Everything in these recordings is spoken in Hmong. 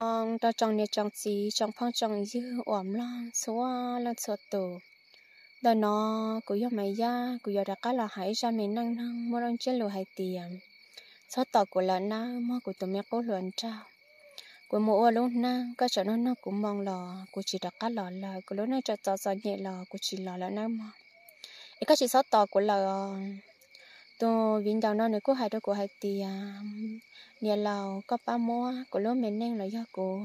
Nyob zoo rau tsoom niam tsoom txiv tsoom phooj tsoom ywg uas mloog txhua leej txhua tus. Ntawm no kuv yog Maiv Yaj, kuv yuav rov qab los hais ib zaj me neej neeg muaj lub ntsiab lus hais tias txhob tos kuv lawm nawb mog kuv tus me qub hluas nraug. Kuv mus ua lub neej, koj tseem nug nug kuv moo los kuv tsis rov qab los lawm, kuv lub neej tseem txom txom nyem los kuv tsis los lawm nawb mog, es koj tsis txhob tos kuv lawm os. Tus viv ncaus no nws kuj hais rau kuv hais tias, niam laus, koj pab muab kuv lub me neej los yog kuv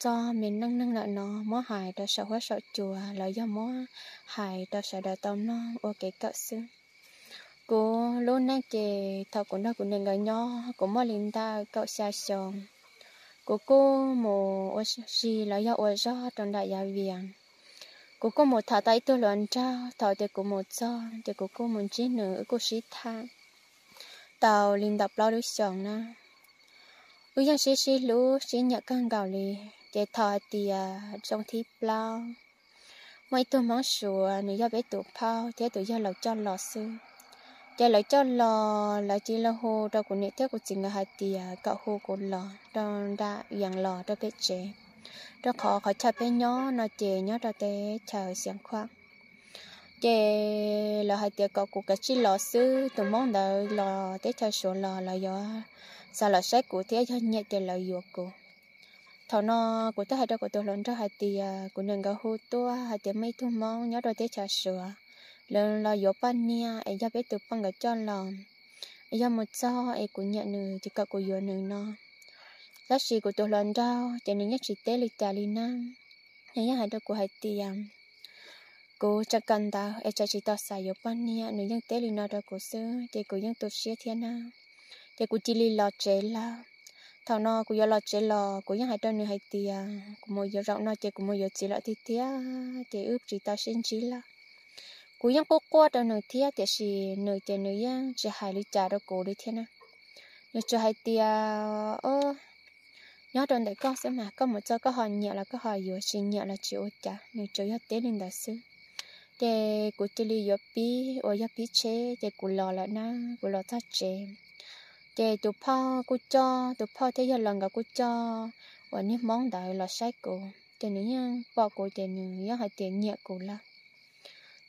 txoj me neej neeg ntawm no muab hais rau saum huab saum cua los yog muab hais rau sawv daws tau mloog ua kev kawm xwb. Kuv lub neej ces thaum kuv nrog kuv niam nkawd nyob kuv muaj li ntawm kaum xya xyoo. Kuv kuj mus ua si los yog ua zog rau nram yav vias. Kuv kuj mus tham tau ib tug hluas nraug, thaum tias kuv mus txog ces kuv kuj mus ntsib nws, wb kuj sib tham tau li ntawm plaub lub xyoos na. Wb yeej sib sib hlub sib nyiam kawg nkaus li. Ces thaum hais tias xyoo thib plaub, muaj ib tug Hmoob Suav, nws yog peb tus phauj thiab tus yawg laus coj los xwb. Ces lawv coj los, lawv cia li hu rau kuv niam thiab kuv txiv nkawd hais tias kom hu kuv los rau nram Vias los rau peb tsev, rau qhov qhov chaw peb nyob no ces nyob rau teb chaws Xiav Khuam. Ces lawv hais tias kom kuv kav tsij los xwb, tus Hmoob ntawd los teb chaws Suav los lawv yuav xav los saib kuv thiab yog nyiam ces lawv yuav kuv. Thaum no kuv twb hais rau kuv tus hluas nraug hais tias kuv niam nkawd hu tuaj hais tias muaj ib tug Hmoob nyob rau teb chaws Suav, lawv los yuav poj niam es yog peb tus phauj nkawd coj los, es yog mus txog es kuv nyiam nws ces kom kuv yuav nws no. Tab sis kuv tus hluas nraug ces nws yeej tsis teb li cas li na. Nws yeej hais rau kuv hais tias kuv tseem kawm ntawv es tseem tsis tau xav yuav poj niam, nws yeej teb li no rau kuv xwb ces kuv yeej tu siab thiab na. Ces kuv cia li los tsev lawm. Thaum no kuv yuav los tsev los kuv yeej hais rau nws hais tias kuv mus yuav zaum no ces kuv mus yuav txiv lawm tiag tiag ces wb tsis tau sib ntsib lawm. Kuv yeej quaj quaj rau nws thiab tiam sis nws ces nws yeej tsis hais li cas rau kuv li thiab na. Nws tsuas hais tias, o, nyob rau ntawm koj xwb mas, koj mus txog koj ho nyiam los koj ho yuav, tsis nyiam los tsis ua cas, nws tsuas yog teb li ntawd xwb. Ces kuv cia li yuav pib uas yog pib tsheb ces kuv los lawm na, kuv los txog tsev. Ces tus phauj kuj coj, tus phauj thiab yawg laus nkawd kuj coj uas niag Hmoob ntawd los saib kuv ces nws yeej pom kuv ces nws yeej hais tias nyiam kuv lawm.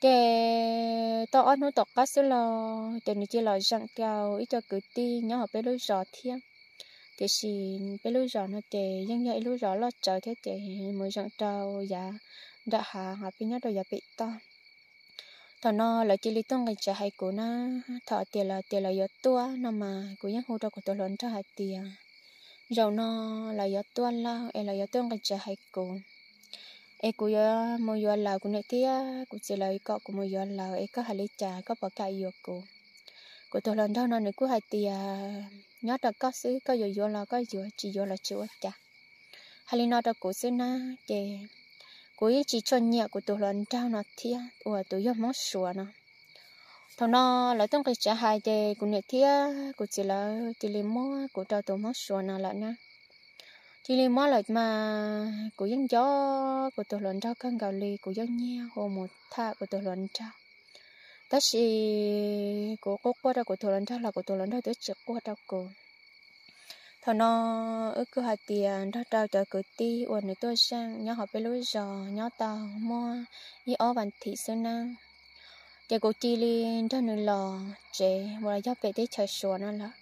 Ces tau ob hnub tom qab xwb los ces nws cia li los zeem rau ib co kwv tij nyob hauv peb lub zos thiab. Tiam sis peb lub zos no ces yeej yog ib lub zos loj tsawv thiab ces mus zeem rau yav nram hav, ho peb nyob rau yav pem toj. Thaum no lawv cia li tuaj nqis tsev hais kuv na. Thaum tias lawv tias lawv yuav tuaj no mas kuv yeej hu rau kuv tus hluas nraug hais tias zaum no lawv yuav tuaj lawm es lawv yuav tuaj nqis tsev hais kuv, es kuv yuav mus yuav lawv, kuv niam thiab kuv txiv lawv kom kuv mus yuav lawv es koj hais li cas, koj puas kam yuav kuv? Kuv tus hluas nraug no nws kuj hais tias nyob rau koj xwb, koj yuav yuav los koj yuav, tsis yuav los tsis ua cas. Hais li no rau kuv xwb na, ces kuv yeej tsis tshua nyiam kuv tus hluas nraug no thiab uas tus yog Hmoob Suav no. Thaum no lawv tuaj nqis tsev hais ces kuv niam thiab kuv txiv lawv cia li muab kuv rau tus Hmoob Suav no lawm na. Cia li muab lawm mas kuv yeej nco kuv tus hluas nraug kawg nkaus li, kuv yeej nyiag hu mus tham kuv tus hluas nraug. Tab sis kuv quaj quaj rau kuv tus hluas nraug los kuv tus hluas nraug twb tsis quaj rau kuv. Thaum no wb kuj hais tias nrog rau cov kwv tij uas nws tuaj zeem nyob hauv peb lub zos nyob tau muaj ib ob vas thiv xwb na, ces kuv cia li nrog nws los tsev uas yog pem teb chaws Suav no lawm.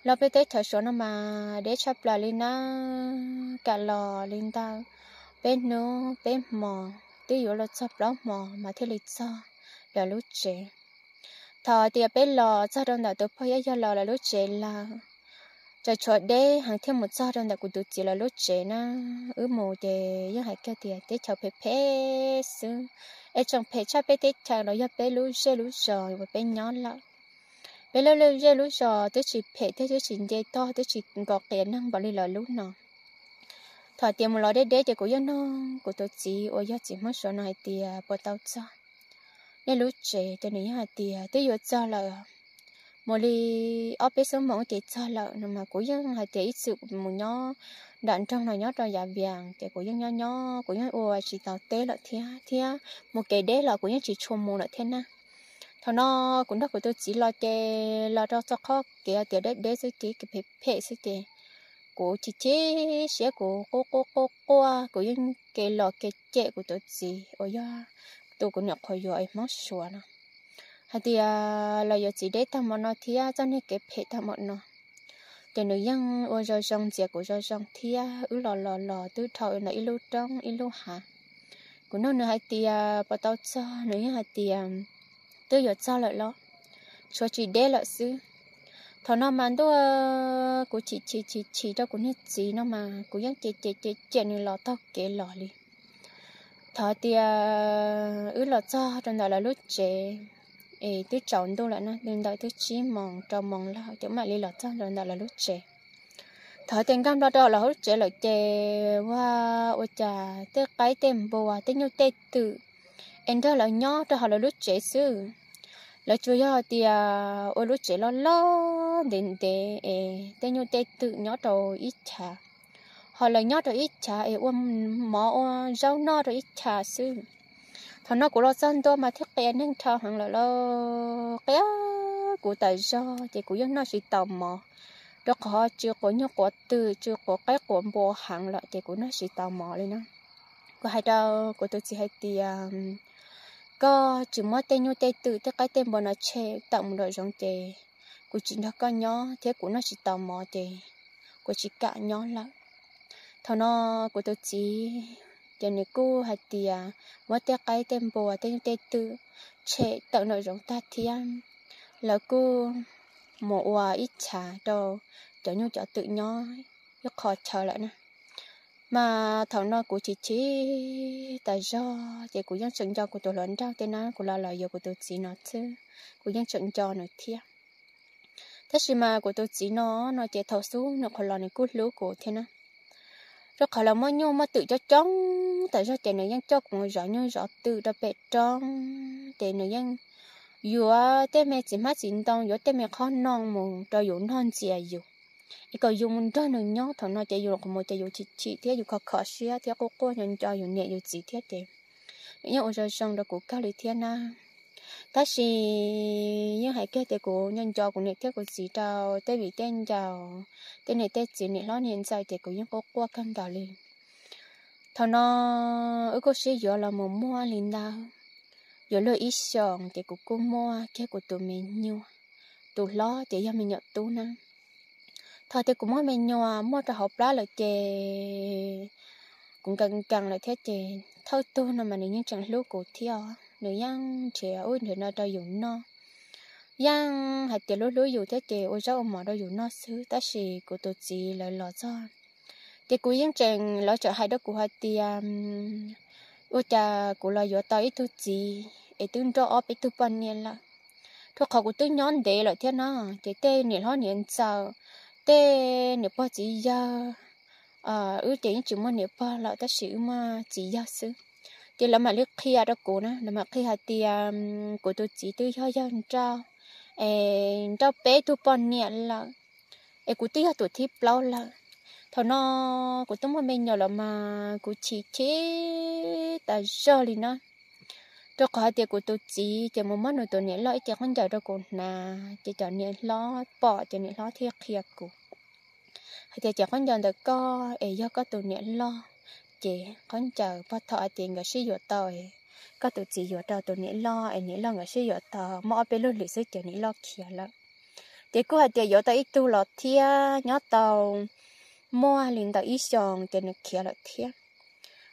Los pem teb chaws Suav no mas deb tshaj plaws li na, kam los li ntawm peb hnub peb hmos, twb yuav los txog plaub hmos mas thiaj li txog lawv lub tsev. Thaum tias peb los txog rau ntawm tus phauj thiab yawg laus lawv lub tsev lawm, tseem tshuav deb heev thiaj mus txog rau ntawm kuv tus txiv lawv lub tsev na. Wb mus ces yeej hais kiag tias teb chaws phem phem xwb, es tseem phem tshaj peb teb chaws los yog peb lub zej lub zos uas peb nyob lawm. Peb lub zej lub zos twb tsis phem thiab twb tsis nce toj, twb tsis nkaus qias neeg npaum li lawv lub no. Thaum tias mus los deb deb ces kuv yeej nug kuv tus txiv uas yog txiv Hmoob Suav no hais tias puas tau txog nej lub tsev, ces nws yeej hais tias twb yuav txog lawm, mus li ob peb xuab moos ces txog lawm no mas kuv yeej hais tias ib txwm mus nyob nram nroog no nyob rau yav vias ces kuv yeej nyob nyob kuv yeej ua tsis tau teb lawm thiab, thiab mus kev deb los kuv yeej tsis tshua mus lawm thiab na. Thaum no kuv nrog kuv tus txiv los ces los rau txoj qhov kev tias deb deb xwb ces phem phem xwb ces kuv chim chim siab, kuv quaj quaj quaj quaj, kuv yeej ke los ke cem kuv tus txiv uas yog tus kuv nyuam qhuav yuav es Hmoob Suav no hais tias los yuav txiv deb tag npaum no thiab txoj niag kev phem tag npaum no. Ces nws yeej ua zoo zoo ntxias kuv zoo zoo thiab wb los los los twb dhau ntawm ib lub roob ib lub hav. Kuv nug nws hais tias puas tau txog, nws yeej hais tias twb yuav txog lawm los, tshuav tsis deb lawm xwb. Thaum no mas ntuj, kuv chim chim chim chim rau kuv niag txiv no mas kuv yeej cem cem cem cem nws los taug kev los li. Thaum tias wb los txog rau ntawm lawv lub tsev, es twb tsaus ntuj lawm na, li ntawm twb tsib moos rau moos lawm ces mam li los txog rau ntawm lawv lub tsev. Thaum tias nkag nplo rau lawv lub tsev lawm ces ua, ua cas tej qaib tej npua tej nyuj tej twm es nrog lawv nyob rau hauv lawv lub tsev xwb. Lawv tsuas yog tias ua lub tsev loj loj ntev ntev es tej nyuj tej twm nyob rau ib chav, ho lawv nyob rau ib chav es ua mov ua zaub noj rau ib chav xwb. Thaum no kuv los txog ntua mas thiaj qia neeg dhau heev lawm lauj, qia kuv tas zog ces kuv yeej noj tsis tau mov, rau qhov tsw quav nyuj quav twm tsw quav qaib quav npua heev lawm ces kuv noj tsis tau mov li na. Kuv hais rau kuv tus txiv hais tias koj tsis muab tej nyuj tej twm tej qaib tej npua no tshem tawm mus nraum zoov ces kuv tsis nrog koj nyob thiab kuv noj tsis tau mov ces kuv tsis kam nyob lawm. Thaum no kuv tus txiv ces nws kuj hais tias muab tej qaib tej npua tej nyuj tej twm tshem tawm nraum zoov tag thiab lawv kuj mus ua ib chav rau cov nyuj cov twm nyob ib qho chaw lawm na. Mas thaum no kuv chim chim tas zog ces kuv yeej tseem nco kuv tus hluas nraug tej na, kuv los los yuav kuv tus txiv no xwb, kuv yeej tseem nco nws thiab. Tab sis mas kuv tus txiv no, no ces thaum xub nws qhuav los nws kuj hlub kuv thiab na. Rau qhov lawv muaj nyuj muaj twm coob coob tas zog ces nws yeej coj kuv zov nyuj zov twm rau pem roob ces nws yeej yuav tej me txiv hmab txiv ntoo yuav tej me qhob noom mus rau yus noj ntxias yus, es kom yus mus nrog nws nyob. Thaum no ces yus los qhov mus ces yus chim chim thiab yus kho kho siab thiab quaj quaj nco nco yus niam yus txiv thiab ces nws yeej ua zoo zoo rau kuv kawg li thiab na. Tab sis yeej hais kiag tias kuv nco nco kuv niam thiab kuv txiv rau tej viv tej ncaus, tej niam tej txiv niam hlob niam ntxawm ces kuv yeej quaj quaj kawg nkaus li. Thaum no wb kuj sib yuav los mus muaj li ntawd, yuav luag ib xyoos ces kuv kuj muaj kiag kuv tus me nyuam, tus hlob ces yog me nyuam tub na. Thaum tias kuv muaj me nyuam muaj rau hauv plab lawm ces kuv nkees nkees lawm thiab ces thawj tug no mas nws yeej tseem hlub kuv thiab os, nws yeej nrhiav ub nrhiav no rau yus noj, yeej hais tias hlub hlub yus thiab ces ua zaub ua mov rau yus noj xwb. Tab sis kuv tus txiv lawv los txog ces kuv yeej tseem, lawv tseem hais rau kuv hais tias ua cas kuv los yuav tau ib tug txiv es twb nrauj ob peb tug poj niam lawm. Rau qhov kuv twb nyob ntev lawm thiab no, ces tej niam hlob niam ntxawm, tej niam pog txiv yawg, wb ces yeej tsis muaj niam pog lawm tab sis wb muaj txiv yawg xwb. Ces lawv mam li qhia rau kuv na, lawv mam qhia hais tias kuv tus txiv twb yog yawg nrauj, es nrauj peb tug poj niam lawm, es kuv twb yog tus thib plaub lawm. Thaum no kuv twb muaj me nyuam lawm mas kuv chim chim tas zog li na. Rau qhov hais tias kuv tus txiv ces mus muab nws tus niam loj ib ce khaub ncaws rau kuv hnav ces cov niam hlob pom ces niam hlob thiaj qhia kuv hais tias cov khaub ncaws ntawm koj es yog koj tus niam loj, ces khaub ncaws pog thaum hais tias nkawd sib yuav tau, koj tus txiv yuav rau tus niam loj es niam loj nkawd sib yuav tau muaj ob peb lub hlis xwb ces niam loj khiav lawm. Ces kuj hais tias yuav tau ib tug los thiab nyob tau muaj li ntawm ib xyoos ces nws khiav lawm thiab.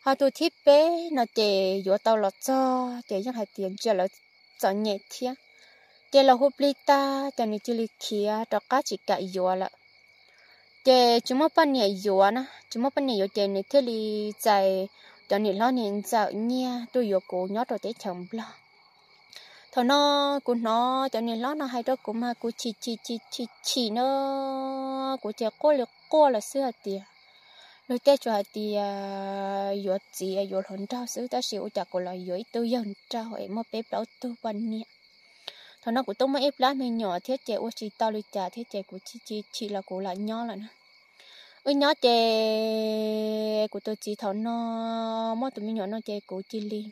Ho tus thib peb no ces yuav tau los txog ces yeej hais tias ntsia lawv txom nyem thiab, ces los hu plig tag ces nws cia li khiav rov qab tsis kam yuav lawm. Ces tsis muaj poj niam yuav na, tsis muaj poj niam yuav ces nws thiaj li txais cov niam hlob niam ntxawm nyiaj tuaj yuav kuv nyob rau teb chaws Nplog. Thaum no kuv hnov cov niam hlob no hais rau kuv mas kuv chim chim chim chim chim na, kuv ces quaj li quaj lawm xwb hais tias luag tej tsuas hais tias yuav txiv yuav hluas nraug xwb tab sis ua cas kuv los yuav ib tug yawg nraug es muaj peb plaub tug poj niam. Thaum no kuv twb muaj ib plab me nyuam thiab ces ua tsis tau li cas thiab ces kuv chim chim chim los kuv lam nyob lawm na. Wb nyob ces kuv tus txiv thaum no muaj tus me nyuam no ces kuv cia li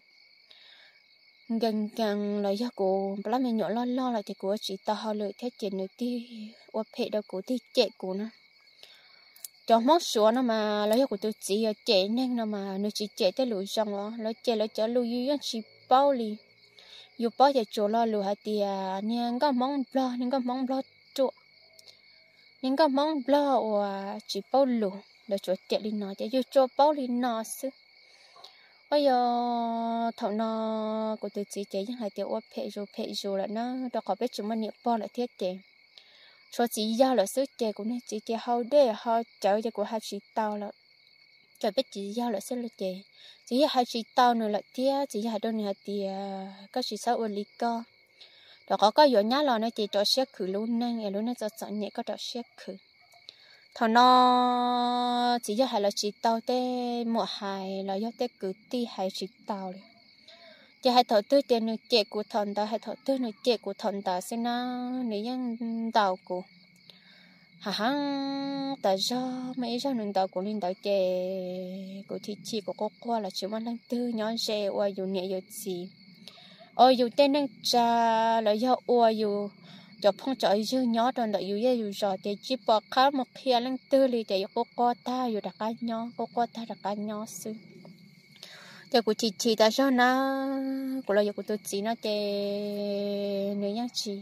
nkees nkees los yog kuv plab me nyuam loj loj lawm ces kuv ua tsis tau hauj lwm thiab ces nws tig ua phem rau kuv tig cem kuv na. cov Hmoob Suav no mas los yog kuv tus txiv yuav cem neeg no mas nws tsis cem tej lus zoo os, lawv cem lawv cov lus yus yeej tsis paub li. Yus paub ces tsuas lo lus hais tias niag nkauj Hmoob Nplog, niag nkauj Hmoob Nplog ruam, niag nkauj Hmoob Nplog uas tsis paub lus, lawv tsuas cem li no ces yus tsuas paub li no xwb. Ua yog thaum no kuv tus txiv ces yeej hais tias ua phem zus phem zus lawm na, rau qhov peb tsis muaj niam pog lawm thiab ces tshuav txiv yawg lawm xwb ces kuv niag txiv ces hau dej hau cawv ces kuv hais tsis tau lawm. Ces peb txiv yawg lawm xwb ces txiv yawg hais tsis tau nws lawm thiab, txiv yawg hais rau nws hais tias koj tsis txhob ua li koj, rau qhov koj yuav nyab los no ces rau siab khwv lub neej es lub neej txom txom nyem koj rau siab khwv. Thaum no txiv yawg hais los tsis tau, tej muam hais los yog tej kwv tij hais tsis tau li. Ces hais thaum twg ces nws cem kuv thaum ntawd, hais thaum twg nws cem kuv thaum ntawd xwb na, nws yeej ntaus kuv. Hav heev tas zog, muaj ib zaug nws ntaus kuv li ntawd ces kuv chim chim kuv quaj quaj los tsis muaj leej twg nyob ze ua yus niam yus txiv, ua yus tej neej tsa los yog ua yus cov phooj cov ywg nyob rau ntawm yus zej yus zos ces tsis pom qab mus qhia leej twg li ces yus quaj quaj tag yus rov qab nyob, quaj quaj tag rov qab nyob xwb. Ces kuv chim chim tas zog na, kuv los yuav kuv tus txiv no ces nws yeej tsis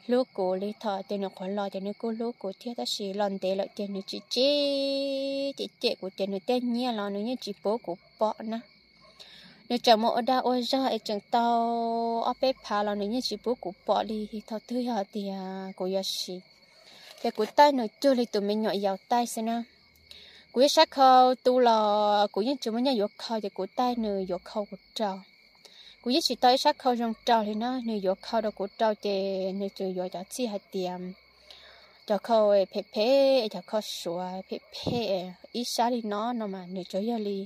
hlub kuv li. Thaum ces nws qhuav los ces nws kuj hlub kuv thiab tab sis los ntev lawm ces nws tsis tsis cem cem kuv ces nws tej nyiaj los nws yeej tsis pub kuv pom na. Nws tseem mus ua dag ua zog es tseem tau ob peb phav los nws yeej tsis pub kuv pom li. Thaum twg yog hais tias kuv yuav siv ces kuv taij nws cuag li tus me nyuam yaus taij xwb na. Kuv ib sab khau tu los kuv yeej tsis muaj nyiaj yuav khau ces kuv taij nws yuav khau kuv rau. Kuv yeej tsis tau ib sab khau zoo rau li na, nws yuav khau rau kuv rau ces nws tsuas yuav cov txij hais tias cov khau phem phem, cov khau Suav phem phem ib sab li no no mas nws tsuas yog li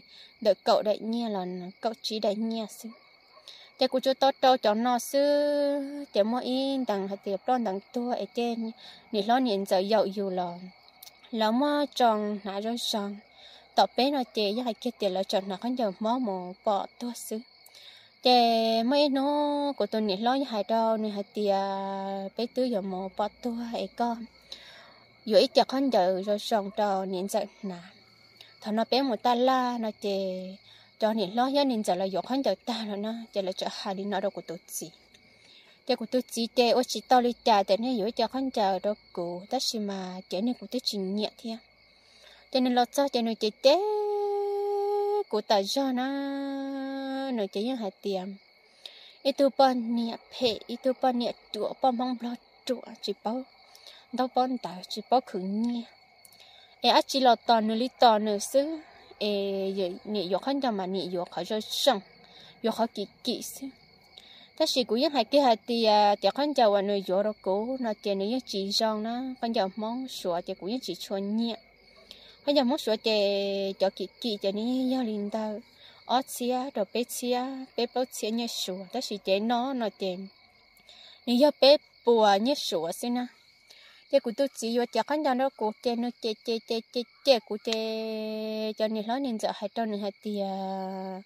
ntawm kaum daim nyiaj los kaum tsib daim nyiaj xwb. Ces kuv tsuas tau rau cov no xwb ces muaj ib ntees hais tias ploj ntees tuag es tej niam hlob niam ntxawm yaum yus los lawv muab tsoo hnav zoo zoo. Tom peb no ces yog hais kiag tias lawv tseem hnav khaub ncaws Hmoob mus pom tuag xwb. Ces muaj ib hnub kuv tus niam hlob yeej hais rau nws hais tias peb twb yuav mus pom tuag es koj yuav ib ce khaub ncaws zoo zoo rau niam ntxawm hnav. Thaum no peb mus taj laj no ces cov niam hlob thiab niam ntxawm lawv yuav khaub ncaws tag lawm na ces lawv txawm hais li no rau kuv tus txiv. Ces kuv tus txiv ces ua tsis tau li cas ces nws yuav ib ce khaub ncaws rau kuv tab sis mas ces nws kuv twb tsis nyiam thiab. Ces nws los txog ces nws ces cem kuv tas zog na, nws ces yeej hais tias ib tug poj niam phem, ib tug poj niam ruam, poj Hmoob Nplog ruam, tsis paub ntaub paub ntawv, tsis paub khwv nyiaj. Es dab tsi los tos nws li tos nws xwb, es niam yuav khaub ncaws mas niam yuav qhov zoo zoo, yuav qhov kim kim xwb. Tab sis kuv yeej hais kiag hais tias cov khaub ncaws uas nws yuav rau kuv no ces nws yeej tsis zoo na, khaub ncaws Hmoob Suav ces kuv yeej tsis tshua nyiam. Khaub ncaws Hmoob Suav ces cov kim kim ces nws yeej yog li ntawm ob txhiab rau peb txhiab, peb plaub txhiab nyiaj Suav, tab sis ces no no ces nws yog peb puas nyiaj Suav xwb na. Ces kuv tus txiv yuav cov khaub ncaws rau kuv ces nws cem cem cem cem cem kuv ces cov niam hlob niam ntxawm hais rau nws hais tias,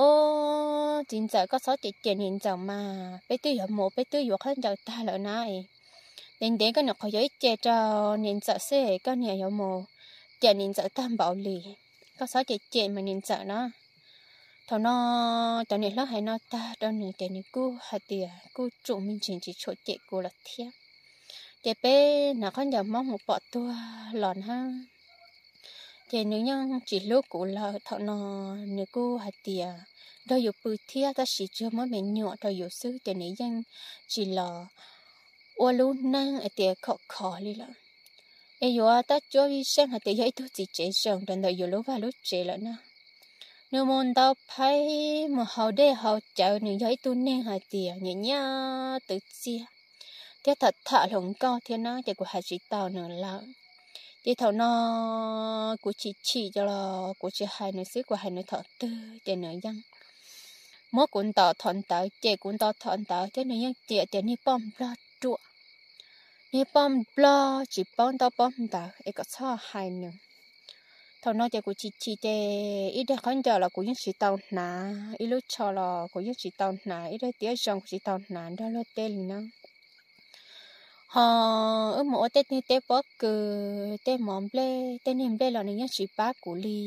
Ub, txiv ntxawm, koj txhob cem cem niam ntxawm mas, peb twb yuav mus, peb twb yuav khaub ncaws tag lawm na. Ntev ntev koj niam qhuav yuav ib ce rau niam ntxawm xwb, koj niam yuav mus cem niam ntxawm tag npaum li. Koj txhob cem cem mas niam ntxawm na. Thaum no cov niam hlob hais no tag rau nws ces nws kuj hais tias kuj tsum me ntsis tsis tshua cem kuv lawm thiab. Ces peb hnav khaub ncaws Hmoob mus pom tuag los na, ces nws yeej tsis hlub kuv lawm. Thaum no nws kuj hais tias nrog yus pw thiab tab sis tsuas muab me nyuam rau yus xwb ces nws yeej tsis los ua lub neej hais tias khov kho li lawm. Es yuav tab cuab vij seej hais tias yog ib tug txiv tsev zoo rau ntawm yus lub vaj lub tsev lawm na. Nws mus ntau phaib mus haus dej haus cawv, nws yog ib tug neeg hais tias nyiam nyiam twv txiaj thiab tham tham hluas nkauj thiab na, ces kuv hais tsis tau nws lawm. Ces thaum no kuv chim chim ces los kuv tsis hais nws xwb, kuv hais nws thaum twg ces nws yeej muab kuv ntaus thaum ntawd, cem kuv ntaus thaum ntawd thiab nws yeej cem tias niag poj Nplog ruam, niag poj Nplog tsis paub ntaub paub ntawv es kom txhob hais nws. Thaum no ces kuv chim chim ces ib daig khaub ncaws los kuv yeej tsis tau hnav, ib lub tsho los kuv yeej tsis tau hnav, ib daig tiab zoo kuv tsis tau hnav nrog luag tej li na. Hos wb mus ua tej niag teb pob kws, tej mov nplej, tej niag nplej los nws yeej tsis pab kuv li.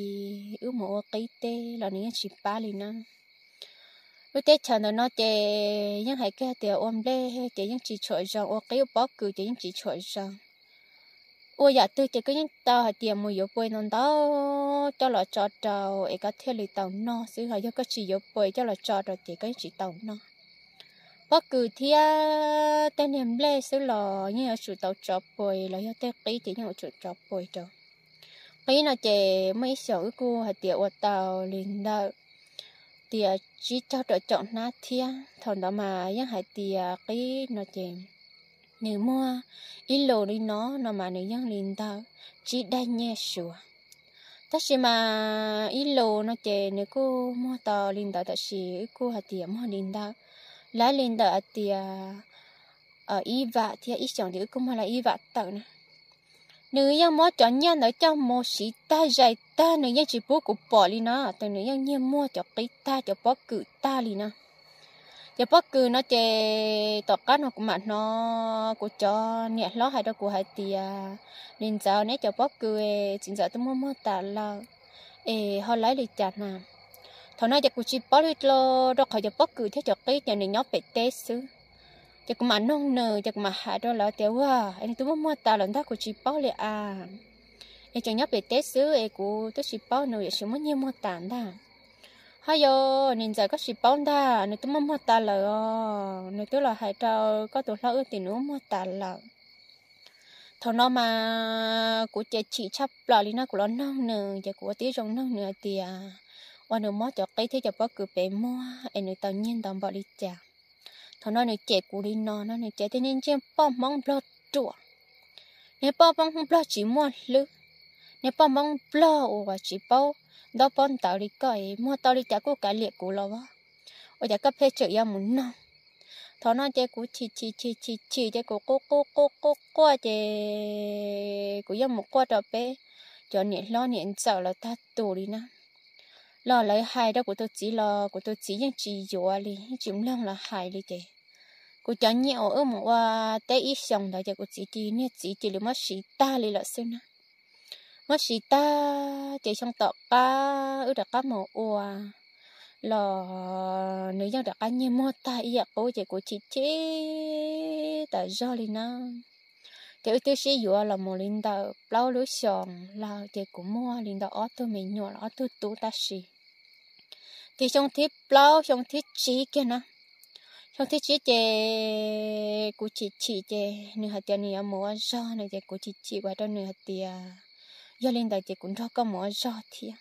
Wb mus ua qib teb los nws yeej tsis pab li na. Lub teb chaws ntawm no ces yeej hais kiag tias ua nplej ces yeej tsis tshua zoo, ua qib ua pob kws ces yeej tsis tshua zoo. Ua yam twg ces koj yeej tau hais tias mus yuav pua ntau ntau coj los tso rau es koj thiaj li tau noj xwb, hos yog koj tsis yuav pua coj los tso rau ces koj yeej tsis tau noj. Pob kws thiab tej niag nplej xwb los yeej yuav tsum tau tso pua, los yog tej qib ces yeej yuav tsum tso pua rau. Qib no ces muaj ib xyoos wb kuj hais tias ua tau li ntawm tias tsib caug rau caum hnab thiab. Thaum ntawd mas yeej hais tias qib no ces nws muag ib lus li no no mas nws yeej li ntawm tsib daim nyiaj Suav. Tab sis mas ib lus no ces nws kuj muag tau li ntawd, tab sis wb kuj hais tias muag li ntawm, lawv li ntawm hais tias ib vam thiab ib xyoos ces wb kuj muag lawv ib vam tawm na. Nws yeej muab cov nyiaj ntawd coj mus siv tag zais tag, nws yeej tsis pub kuv pom li no, tab nws yeej nyiag muag cov qib tag cov pob kws tag li na. Cov pob kws no ces tom qab no kuv mam hnov kuv cov niam hlob hais rau kuv hais tias, Niam ntxawm, neb cov pob kws txiv ntxawm twb muab muag tas lawm es ho lawv li cas na. Thaum no ces kuv tsis paub li los rau qhov cov pob kws thiab cov qib ces nws nyob pem teb xwb. Ces kuv mam noog nws ces kuv mam hais rau lawv tias, Ua, es nws twb muab muag tas lawm ntag, kuv tsis paub li a. Es tseem nyob pem teb xwb es kuv twb tsis paub nws yuav tsis muab nyiag muag tas ntag. Ho yog niam ntxawm koj tsis paub ntag, nws twb muab muag tas lawm os, nws twb los hais rau koj tus hlob wb tias nws muab muag tas lawm. Thaum no mas kuv ces chim tshaj plaws li no, kuv los noog nws ces kuv ua tib zoo noog nws hais tias, Ua, nws muab cov qib thiab cov pob kws pem muag es nws tau nyiag ntau npaum li cas? Thaum no nws cem kuv li no no, nws cem tias, Niag ntsej poj Hmoob Nplog ruam, niag poj Hmoob Nplog tsis muaj hlwb, niag poj Hmoob Nplog uas tsis paub ntaub paub ntawv li koj es muag tau li cas kuj kav liam kuv los as. Ua cas koj pheej tseem yuav mus noog? Thaum no ces kuv chim chim chim chim chim ces kuv quaj quaj quaj quaj quaj ces kuv yeej mus quaj rau peb cov niam hlob niam ntxawm lawv tag tus li na. Los lawv hais rau kuv tus txiv los kuv tus txiv yeej tsis yuav li, yeej tsis mloog lawv hais li ces kuv cov nyiaj uas wb mus ua teb ib xyoos ntawd ces kuv txiv cia, niag txiv cia li muab siv tag li lawm xwb na. Muab siv tag ces xyoo tom qab wb rov qab mus ua los nws yeej rov qab nyiag muag tag ib yam qub ces kuv chim chim tas zog li na. Ces wb twb sib yuav los mus li ntawm plaub lub xyoos lawm ces kuv muaj li ntawm ob tug me nyuam los ob tug tub tab sis. Ces xyoo thib plaub xyoo thib tsib kiag na, xyoo thib tsib ces kuv chim chim ces nws hais tias nws yuav mus ua zog no ces kuv chim chim kuv hais rau nws hais tias, Yog li ntawd ces kuv nrog koj mus ua zog thiab.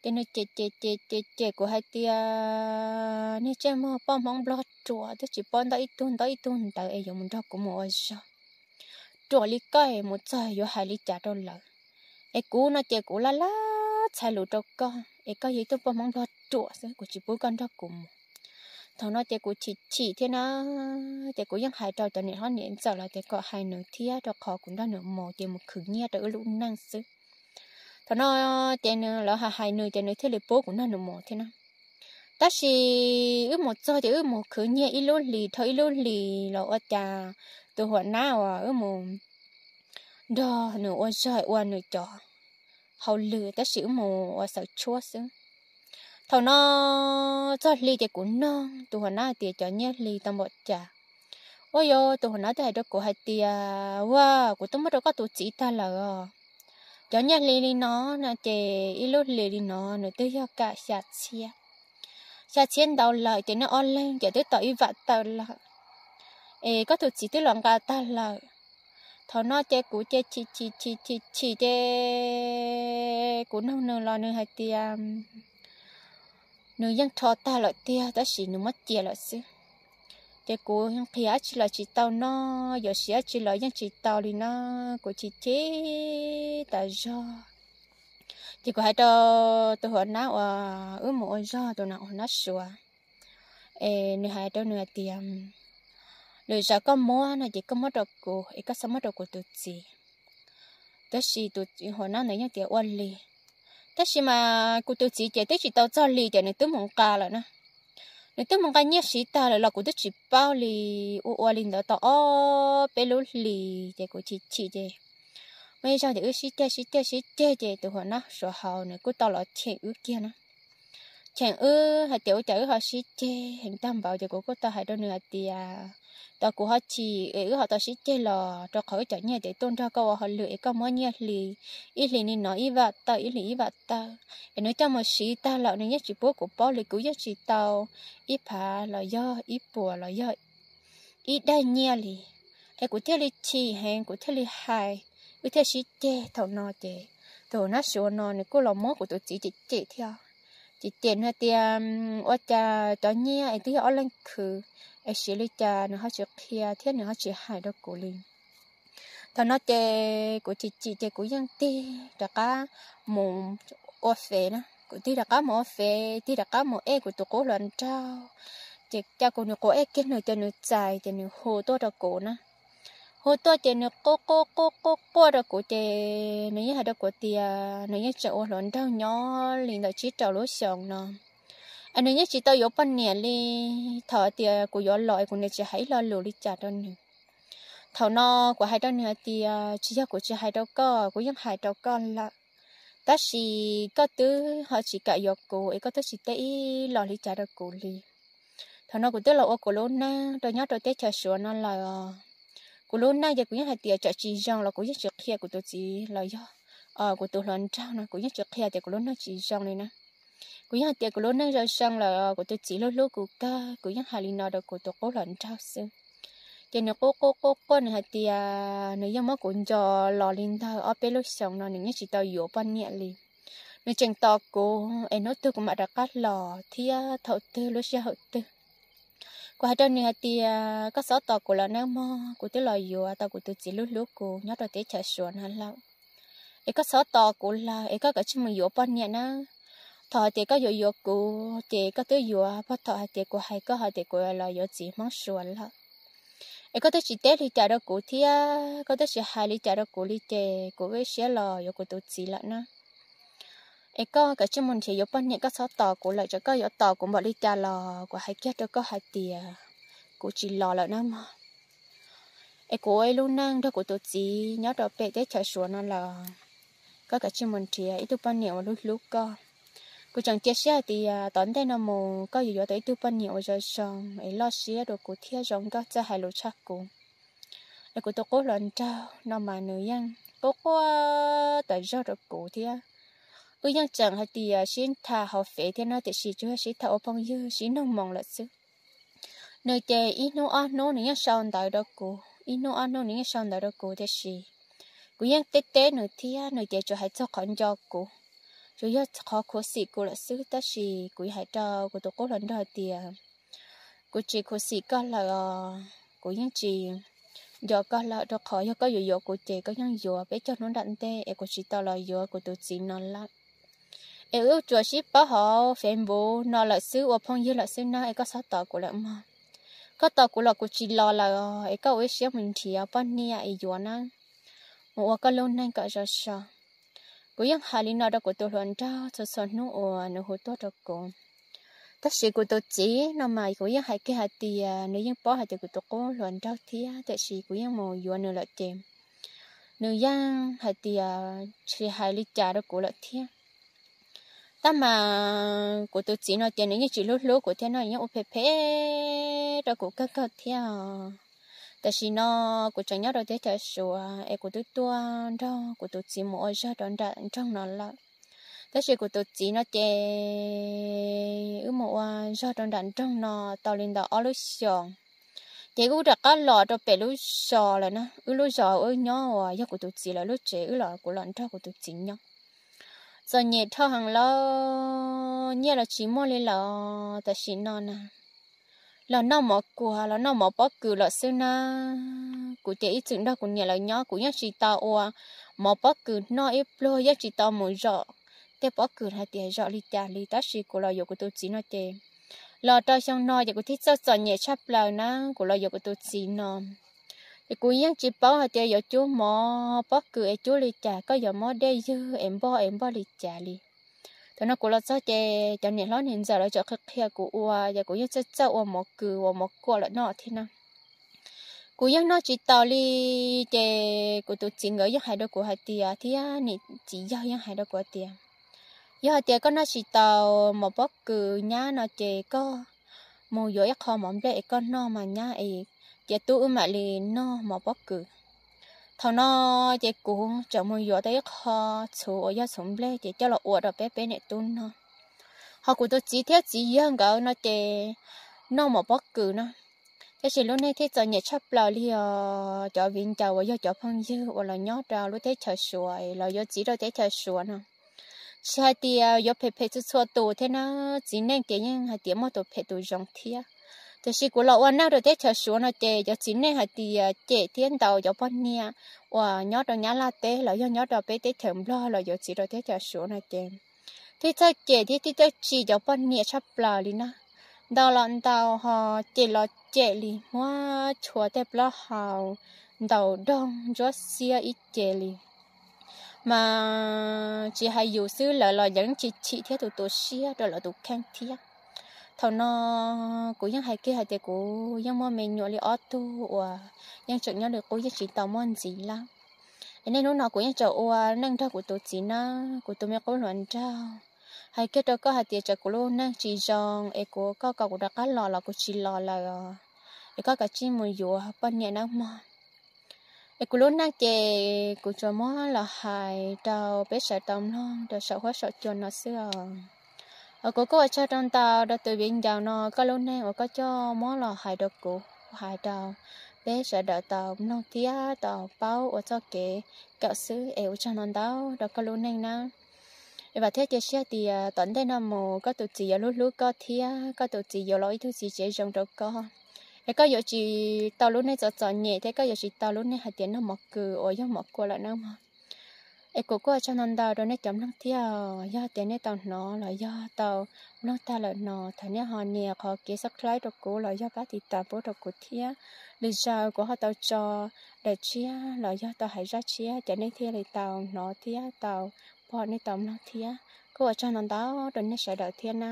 Ces nws cem cem cem cem cem kuv hais tias, Niag ntsej muag poj Hmoob Nplog ruam, twb tsis paub ntaub ib tug ntaub ib tug ntawv es yuav mus nrog kuv mus ua zog. Ruam li koj es mus txog yuav hais li cas rau lawv? Es kuv no ces kuv laj laj txhais lus rau koj es koj yog ib tug poj Hmoob Nplog ruam xwb, kuv tsis pub koj nrog kuv mus. Thaum no ces kuv chim chim thiab na, ces kuv yeej hais rau cov niam hlob niam ntxawm lawv tias kom hais nws thiab rau qhov kuv nrog nws mus ces mus khwv nyiaj rau wb lub neej xwb. Thaum no ces nws, lawv hais hais nws ces nws thiaj li pub kuv nrog nws mus thiab na. Tab sis wb mus txog ces wb mus khwv nyiaj ib lub hlis dhau ib lub hlis los ua cas tus huam nab uas wb mus nrog nws ua zog ua nws cov hauj lwm tab sis wb mus ua xawv tshuab xwb. Thaum no txog hli ces kuv noog tus huam nab hais tias, Cov nyiaj hli tau npaum cas? Ua, yog tus huam nab twb hais rau kuv hais tias, Ua, kuv twb muab rau koj tus txiv tag lawm os. Cov nyiaj hli li no no ces ib lub hlis li no nws twb yog kam xya txhiab. Xya txhiab ntau lawm ces nej ob leeg ces twb tau ib vam tawm lawm, es koj tus txiv twb los nqa tag lawm. Thaum no ces kuv ces chim chim chim chim chim ces kuv noog nws los nws hais tias nws yeej rho tag lawm tiag tab sis nws muab cia lawm xwb. Ces kuv qhia dab tsi los tsis tau noj, yuav siv dab tsi los yeej tsis tau li no, kuv chim chim tas zog. Ces kuv hais rau tus huam nab uas wb mus ua zog, tus huam nab Suav, es nws hais rau nws hais tias, Lwm zaus koj muab no ces koj muab rau kuv es koj txhob muab rau kuv tus txiv. Tab sis tus huam nab ntawd yeej tias, Ua li. Tab sis mas kuv tus txiv ces twb tsis tau txog li ces nws twb mus nqa lawm na. Nws twb mus nqa nyiaj siv tag lawm los kuv twb tsis paub li. Ua ua li ntawd tau ob peb lub hlis ces kuv chim chim ces muaj ib zaug ces wb sib ceg sib ceg sib ceg ces tus hluas nraug Suav hauv nws kuj tau los cheem wb kiag na. Cheem wb hais tias ua cas wb ho sib ceg heev tag npaum ces kuv kuj tau hais rau nws hais tias tau kuv ho chim es wb ho tau sib ceg los rau qhov wb cov nyiaj ces tuaj nrog koj ua hauj lwm es koj muab nyiaj hli, ib hlis li no ib vam tawm ib hlis ib vam tawm es nws coj mus siv tag lawm nws yeej tsis pub kuv paub li, kuv yeej tsis tau ib phav los yog ib puas los yog ib daig nyiaj li. Es kuv thiaj li chim heev kuv thiaj li hais, wb thiaj sib ceg thaum no ces tus hluas nraug Suav no nws kuj los muab kuv tus txiv cem cem thiab. Ces cem nws tias ua cas cov nyiaj es twb yog ob leeg khwv es siv li cas nws ho tsis qhia thiab nws ho tsis hais rau kuv li. Thaum no ces kuv chim chim ces kuv yeej tig rov qab mus ua fev na, kuv tig rov qab mus ua fev, tig rov qab mus ej kuv tus qub hluas nraug. Ces cas kuv nws quav ej kiag nws ces nws txais ces nws hu tuaj rau kuv na. Hu tuaj ces nws quaj quaj quaj quaj quaj rau kuv ces nws yeej hais rau kuv tias nws yeej tseem ua hluas nraug nyob li ntawm tsib rau lub xyoos no es nws yeej tsis tau yuav poj niam li. Thaum tias kuv yuav los es kuv niam tsis hais ib lo lus li cas rau nws. Thaum no kuv hais rau nws hais tias tsis yog kuv tsis hais rau koj, kuv yeej hais rau koj lawm, tab sis koj twb ho tsis kam yuav kuv es koj twb tsis teb ib los li cas rau kuv li. Thaum no kuv twb los ua kuv lub neej rau nyob rau teb chaws Suav no lawm. Kuv lub neej ces kuv yeej hais tias tsam tsis zoo los kuv yeej tsis qhia kuv tus txiv los yog kuv tus hluas nraug no kuv yeej tsis qhia tias kuv lub neej tsis zoo li na. Kuv yeej hais tias kuv lub neej zoo zoo lawm, kuv tus txiv hlub hlub kuv kawg, kuv yeej hais li no rau kuv tus qub hluas nraug xwb. Ces nws quaj quaj quaj quaj nws hais tias nws yeej muab kuv nco los li ntawm ob peb lub xyoos no nws yeej tsis tau yuav poj niam li. Nws tseem tos kuv es hnub twg kuv mam rov qab los thiab thaum twg lub sij hawm twg. Kuv hais rau nws hais tias koj txhob tos kuv lawm nawb mog, kuv twb los yuav tau kuv tus txiv hlub hlub kuv nyob rau teb chaws Suav no lawm. Es koj txhob tos kuv lawm es koj kav tsij mus yuav poj niam nawb. Thaum hais tias koj yuav yuav kuv ces koj twb yuav puag thaum hais tias kuv hais koj hais tias kuv los yuav txiv Hmoob Suav lawm. Es koj twb tsis teb li cas rau kuv thiab koj twb tsis hais li cas rau kuv li ces kuv ua ib siab los yuav kuv tus txiv lawm na. Es koj kav tsij mus nrhiav yuav poj niam, koj txhob tos kuv lawm, txawm koj yuav tos kuv npaum li cas los kuv hais kiag rau koj hais tias kuv tsis los lawm nawb mog. Es kuv ua ib lub neej nrog kuv tus txiv nyob rau pem teb chaws Suav no lawm, koj kav tsij mus nrhiav ib tug poj niam uas hlub hlub koj. Kuv tseem cia siab hais tias tom ntej no mus koj yuav yuav tau ib tug poj niam uas zoo zoo es loj siab rau kuv thiab zoo nkauj txawj hais lus tshaj kuv. Es kuv tus qub hluas nraug no mas nws yeej quaj quaj tas zog rau kuv thiab. Wb yeej tseem hais tias sib tham hauv fev thiab no tiam sis tsuas yog sib tham ua phooj ywg sib nug moo lawm xwb. Nws ces ib hnub ob hnub nws yeej sau ntawv rau kuv, ib hnub ob hnub nws yeej sau ntawv rau kuv tiam sis kuv yeej teb teb nws thiab nws ces tsuas hais txog qhov nco kuv, tsuas yog qhov khuv xim kuv lawm xwb. Tab sis kuv hais rau kuv tus qub hluas nraug hais tias kuv tsis khuv xim koj lawm os, kuv yeej tsis nco koj lawm rau qhov yog koj yuav yuav kuv ces koj yeej yuav peb caug hnub nram ntej es kuv tsis tau los yuav kuv tus txiv no lawm. Es wb tsuas sib paub hauv Facebook no lawm xwb, ua phooj ywg lawm xwb na, es koj txhob tos kuv lawm mog. Koj tos kuv los kuv tsis los lawm os, es koj ua ib siab mus nrhiav poj niam es yuav na, mus ua koj lub neej kom zoo so. Kuv yeej hais li no rau kuv tus hluas nraug txhua txhua hnub uas nws hu tuaj rau kuv. Tab sis kuv tus txiv no mas kuv yeej hais kiag hais tias nws yeej paub hais tias kuv tus qub hluas nraug thiab tiam sis kuv yeej mus yuav nws lawm ces nws yeej hais tias tsis hais li cas rau kuv lawm thiab. Tab mas kuv tus txiv no ces nws yeej tsis hlub hlub kuv thiab no, yeej ua phem phem rau kuv kawg kawg thiab. Tam sim no kuv tseem nyob rau teb chaws Suav es kuv twb tuaj nrog kuv tus txiv mus ua zog rau nram nroog no lawm. Tab sis kuv tus txiv no ces wb mus ua zog rau nram nroog no tau li ntawm ob lub xyoos, ces wb rov qab los rau pem lub zos lawm na. Wb lub zos wb nyob uas yog kuv tus txiv lawv lub tsev, wb los kuv los nrog kuv tus txiv nyob. Txom nyem dhau heev lawm, nyiaj los tsis muaj li lawm. Tam sim no na, los noj mov kuag los noj mov pob kws lawm xwb na. Kuv ces ib txwm nrog kuv niam lawv nyob, kuv yeej tsis tau ua mov pob kws noj ib pluag, yeej tsis tau mus zom tej pob kws hais tias zom li cas li. Tab sis kuv los yuav kuv tus txiv no ces los rau xyoo no ces kuv thiaj txawj txom nyem tshaj plaws na, kuv los yuav kuv tus txiv no. Ces kuv yeej tsis paub hais tias yuav cub mov pob kws es cub li cas, koj yuav muab dej ywg es npog es npog li cas li. Thaum no kuv los txog ces cov niam hlob niam ntxawm lawv tseem qhia qhia kuv ua, ces kuv yeej txawj txawj ua mov kws uas mov kuaj lawm no thiab na. Kuv yeej noj tsis taus li, ces kuv tus txiv nkawd yeej hais rau kuv hais tias, thiab niam txiv yawg yeej hais rau kuv hais tias, yog hais tias koj noj tsis taus mov pob kws nyab no ces koj mus yuav ib qho mov nplej es koj noj mas nyab es, cia tub wb mam li noj mov pob kws. Thaum no ces kuv txawm mus yuav tau ib qho txhuv uas yog txhuv nplej ces coj los ua rau peb peb niam tub noj. Ho kuv tus txiv thiab txiv yawg nkawd no ces noj mov pob kws no. Tab sis lub neej thiaj txom nyem tshaj plaws li os cov viv ncaus uas yog cov phooj ywg uas los nyob rau lub teb chaws Suav, los yuav txiv rau teb chaws Suav no. Tsis hais tias yuav phem phem txhua txhua tus thiab na, txiv neej ces yeej hais tias muaj tus phem tus zoo thiab. Tiam sis kuv los ua neej rau teb chaws Suav no ces cov txiv neej hais tias cem thiab ntaus cov poj niam uas nyob rau Nyab Laj teb los yog nyob rau peb teb chaws Nplog los yuav txiv rau teb chaws Suav no ces thiaj txawj cem thiab thiaj txawj tsim cov poj niam tshaj plaws li na. Ntaus los ntaus, ho cem los cem li, muab tshua tej plaub hau ntaus doog ntsuab xiab ib ce li. Mas tsis hais yus xwb, lawv los yeej tsis chim thiab tu tu siab rau lawv tus kheej thiab. Thaum no kuv yeej hais kiag hais tias kuv yeej muaj me nyuam li ob tug uas yeej tseem nyob li qub, yeej tsis tau muaj ntxiv lawm. Es niaj hnub no kuv yeej tseem ua neej nrog kuv tus txiv nawb, kuv tus me qub hluas nraug. Hais kiag rau koj hais tias txawm kuv lub neej tsis zoo es kuv, koj kom kuv rov qab los los kuv tsis los lawm os, es koj kav tsij mus yuav poj niam nawb mog. Es kuv lub neej ces kuv tsuas muab los hais rau peb sawv tau mloog rau saum huab saum cua no xwb os. Kuv kuj ua tsaug rau ntau rau tus viv ncaus no koj lub neej uas koj coj muab los hais rau kuv, hais rau peb sawv daws tau mloog thiab tau paub ua txoj kev kawm xwb, es ua tsaug ntau ntau rau koj lub neej nawb. Es vam thiab cia siab tias tom ntej no mus koj tus txiv yuav hlub hlub koj thiab koj tus txiv yuav los ib tug txiv tsev zoo rau koj. Es koj yuav tsis tau lub neej txom txom nyem thiab koj yuav tsis tau lub neej hais tias noj mov kws uas yog mov kuaj lawm nawb mog. Es kuv kuj ua tsaug ntau ntau rau nej cov mloog thiab, yog tias nej tau hnov los yog tau mloog tag lawm no, thov nej ho nias qhov kev subscribe rau kuv los yog pab tiv tas pub rau kuv thiab. Lwm zaus kuv ho tau tso daim tshiab los yog tau hais zaj tshiab ces nej thiaj li tau hnov thiab tau pom, nej tau mloog thiab. Kuj ua tsaug ntau ntau rau nej sawv daws thiab na.